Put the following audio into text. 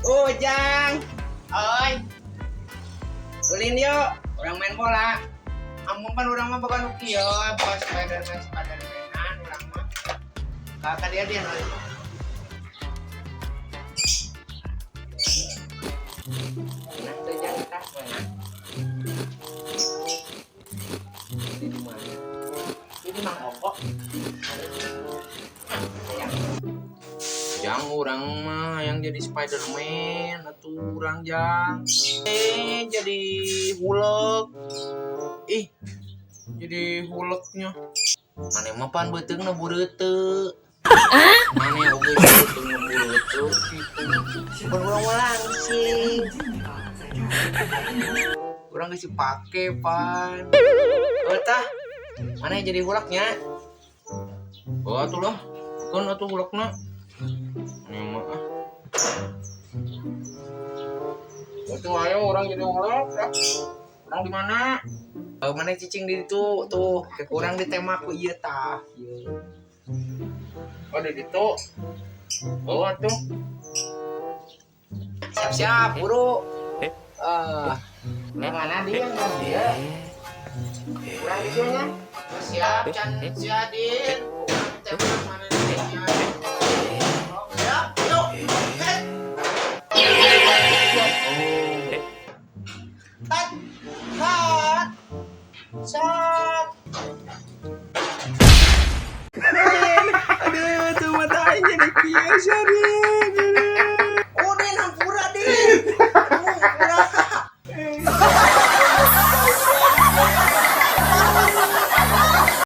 Ujang. Oi. Ulin yuk, urang main bola. Amun pan urang mah boga nu kieu, boga Spiderman Spidermanan urang mah. Kakak dia dia oi. Nah, tuh jang tah mana? Di mana? Ini Mang Oko. Ah, jang urang mah yang jadi Spiderman atuh urang jang. Jadi Hulk. Ih, jadi Hulknya. Maneh mah pan beuteungna bureuteu. Maneh oge beuteungna bureuteu kitu. Pan urang mah langsing. Urang geus dipake pan. Oh tah. Maneh jadi Hulknya? Oh atuh lah. Kan atuh Hulkna. Maneh mah ah. Atuh ayo urang jadi Hulk ya. Urang di mana? Oh, maneh cicing di ditu tuh, kayak kurang ditembak ku ieu tah. Ieu. Oh, di ditu. Oh, atuh. Siap-siap, buru. Ah, mana dia dia? Kurang di nya. Siap, can siadin. Tembak mana dia? Oh, siap, yuk. Head. Oh. Tat. Hat. Sat. Aduh, tuh matanya jadi kieu Syadin. Udin hampura din.